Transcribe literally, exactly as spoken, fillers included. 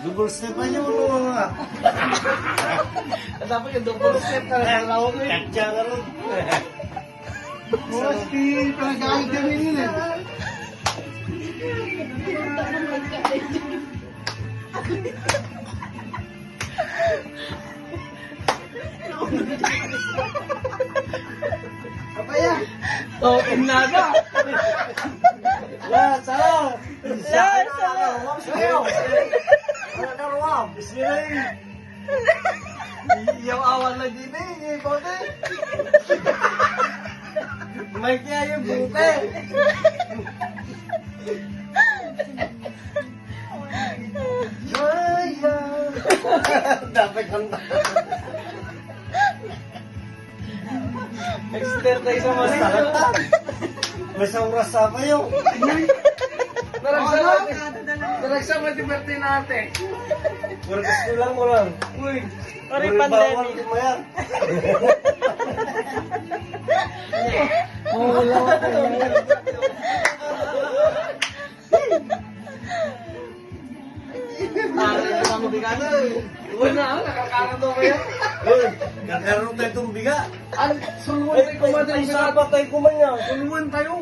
Double step aja mo nga. Dapat yung double step na naglalawag, eh. Katsa ka ron. Boss, di talaga ang ganun yun, eh. Kapaya. Token na ka. Wala, sa'yo. Yes, sir. Ano ka, Ruam? Sino yun? Iyaw awan na dito, eh, bote. May kaya yung bote. Jaya. Dapat kanta. Extend tayo sa mga salatan. May saurasa pa yun. Naragsa mo, naragsa mo, di birthday na ate. Puro gusto lang mo lang. Uy. Puro pandemic. Bawal, di mo yan. Wala ka yan. Para na lang mabigat. Wala, nakakaroon daw kaya. Uy, nagkaroon tayo itong biga. Ay, suluan tayo kumadre, ay, bigat. Sapa tayo kumanya. Suluan tayo.